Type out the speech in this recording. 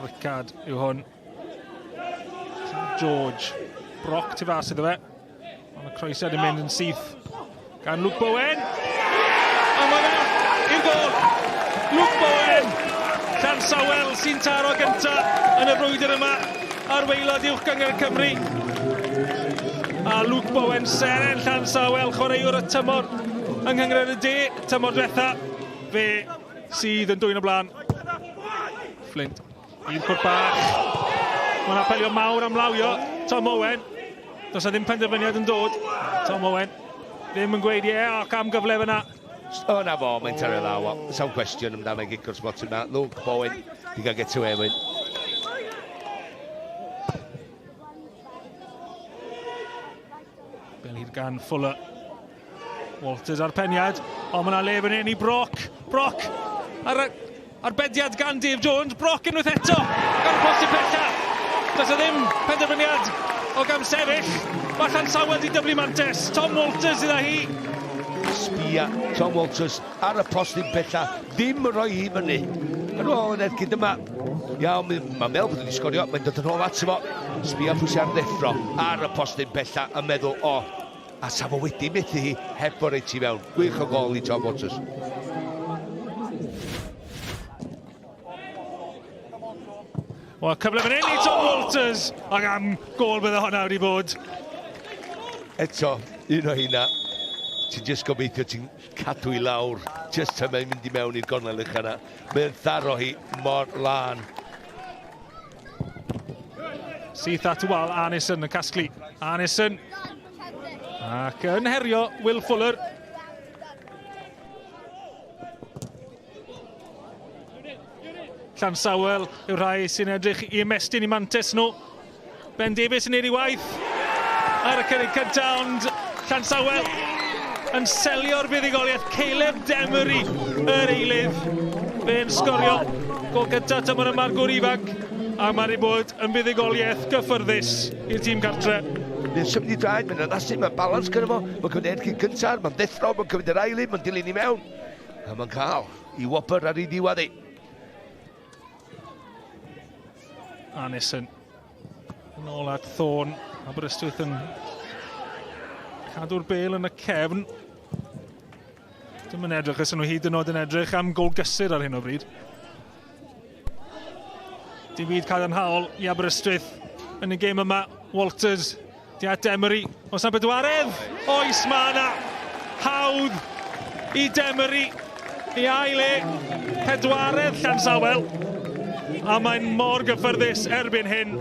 Rickard yw hwn. George. Brock tu fas iddo fe. Ond y croesiad yn mynd yn syth gan Luke Bowen. A mae fe i'r gol. Luke Bowen. Llansawel sy'n taro gynta yn y frwydr yma ar waelod uwch gynghrair Cymru. A Luke Bowen, seren Llansawel, chwaraewr y tymor yng Nghynghrair y De, tymor diwetha. Fe sydd yn dwyn o blaen. Flint i'r cwrt bach. Mae'n apelio mawr am lawio Tom Owen. Does na ddim penderfyniad yn dod. Tom Owen ddim yn gweud ie, yeah, ac am gyfle fyna. O, na fo, mae'n tario dda. Sawl cwestiwn amdano gic o'r spot yna. Luke Bowen, di gael get away win. Bel hir gan Fuller. Walters ar peniad, ond mae yna le fan hyn i Brock. Brock ar y arbediad gan Dave Jones. Brock unwaith eto, gan posti pella. Does e ddim penderfyniad o gam sefyll. Mae Llansawel di dyblu mantes. Tom Walters idda hi. Sbia Tom Walters ar y postyn pella, ddim yn rhoi hi fyny. Yn ôl yn ergyd yma. Iawn, mae'n meddwl bod wedi sgorio, mae'n dod yn ôl ato fo. Sbia pwy sy'n ar ddeffro ar y postyn pella yn meddwl, o, a sa fo wedi methu hi heb fo reit i mewn. Gwych o gol i Tom Waters. Wel, cyfle fan hyn i Tom Walters, ac am gol bydde hwnna wedi bod. Eto, un o heina, ti'n just gobeithio ti'n cadw i lawr, just tan mae'n mynd i mewn i'r gornel ucha yna. Mae'n tharo hi mor lân. Syth at wal, Arnison yn casglu. Arnison ac yn herio Will Fuller. Llansawel yw'r rhai sy'n edrych i ymestyn i mantes nhw. Ben Davies yn neud ei waith ar y cynnig cyntaf, ond Llansawel yn selio'r fuddugoliaeth. Caleb Demery, yr eilydd, fe'n sgorio gol gyntaf tymor yma'r gŵr ifanc, a mae wedi bod yn fuddugoliaeth gyffyrddus i'r tîm cartre. Mae'n symud i draed, mae'n addasu, mae'n balans gyda fo, mae'n cymryd ergyd gyntaf, mae'n ddeffro, mae'n cymryd yr eilydd, mae'n dilyn i mewn, a mae'n cael i wobr ar ei ddiwedd ei. Annison yn ôl at Thorne. Aberystwyth yn cadw'r bel yn y cefn. Dim yn edrych, ys nhw hyd yn oed yn edrych am gol gysur ar hyn o bryd. Dim byd cadarnhaol i Aberystwyth yn y gêm yma. Walters, di at Emery. Oes na bedwaredd? Oes, mae yna. Hawdd i Demery. I ail e. Pedwaredd Llansawel. A mae'n mor gyffyrddus erbyn hyn.